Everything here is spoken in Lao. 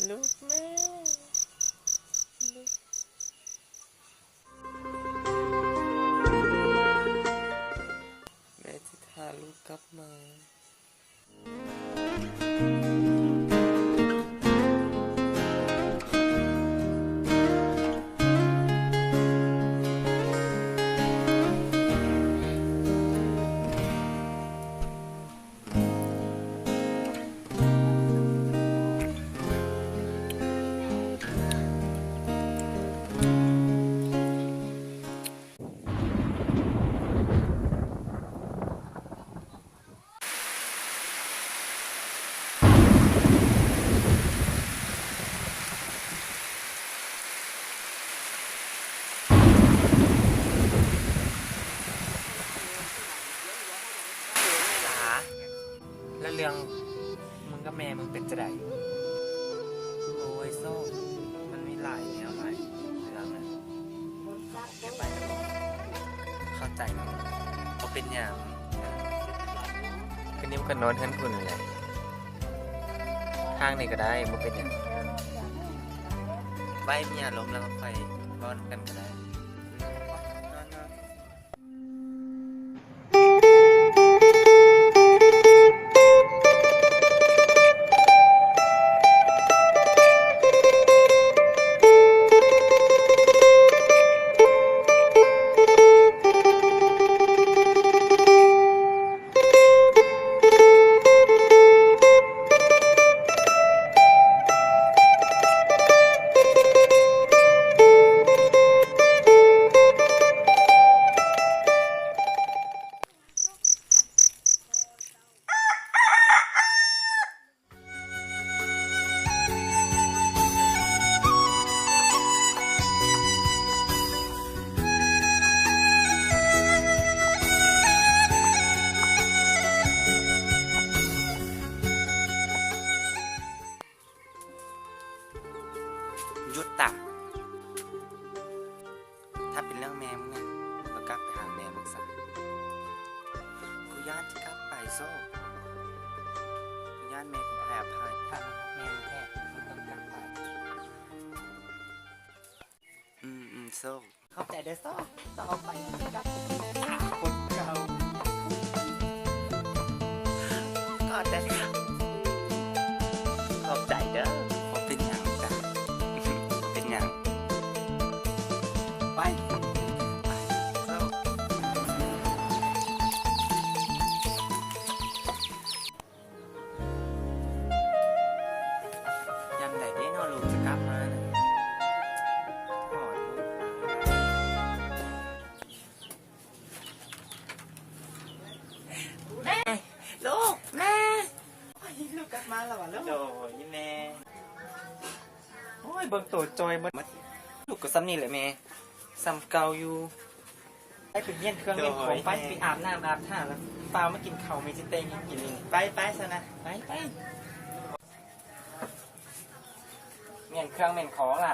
ລູກແມ່ ລູກ ແມ່ຊິຖ້າລູກກັບມາ. ລະເລື່ອງມຶງກັບແມ່ມຶງເປັນຈັ່ງໃດ? ໂອ້ຍ ໂຊກ ມັນມີຫຼາຍແນວຫຼາຍເລື່ອງນະ. ເຂົ້າໃຈ ບໍ່ເປັນຫຍັງ. ຄືນີ້ມັນກໍນອນເຮືອນພຸ້ນແຫຼະ ທາງນີ້ກໍໄດ້ ບໍ່ເປັນຫຍັງ. ໄວ້ມີອາລົມແລ້ວຄ່ອຍເວົ້ານຳກັນກໍໄດ້. ຢຸດຕາ. ຖ້າເປັນເລື່ອງແມ່ມຶງນະ ມຶງກໍກັບໄປຫາແມ່ມຶງຊະ. ກູຢ້ານຈະກັບໄປໂຊກ ກູຢ້ານແມ່ກູບໍ່ໃຫ້ອະໄພ. ຖ້າແມ່ນແທ້ ມຶງຕ້ອງກັບໄປ. ອືມໆ ໂຊກ. ຂອບໃຈເດີໂຊກ ຕໍ່ໄປກັບຄົນເກົ່າ. ຂອບໃຈ ຂອບໃຈເດີ. ບໍ່ເປັນຫຍັງຈ້າ ບໍ່ເປັນຫຍັງ. ໄປ ໄປ ໂຊກ. ຍາມໃດເດເນາະ ລູກຈະກັບມານະ? ຮອດລູກ ແມ່ ລູກ ແມ່ ໂອ້ຍ ລູກກັບມາແລ້ວຫວາລູກ? ໂດຍແມ່. ໂອ້ຍ ເບິ່ງໂຕຈ່ອຍໝົດ ລູກກໍສ່ຳນີ້ແຫຼະແມ່ ສ່ຳເກົ່າຢູ່. ໄປ ໄປມ້ຽນເຄື່ອງມ້ຽນຂອງ ໂດຍ ໄປ ແມ່ ໄປອາບນ້ຳອາບທ່າ ແລ້ວຟ້າວມາກິນເຂົ້າ ແມ່ຊິແຕ່ງໃຫ້ກິນ. ໄປ ໄປຊັ້ນນະ ໄປ ໄປ ມ້ຽນເຄື່ອງມ້ຽນຂອງລະ.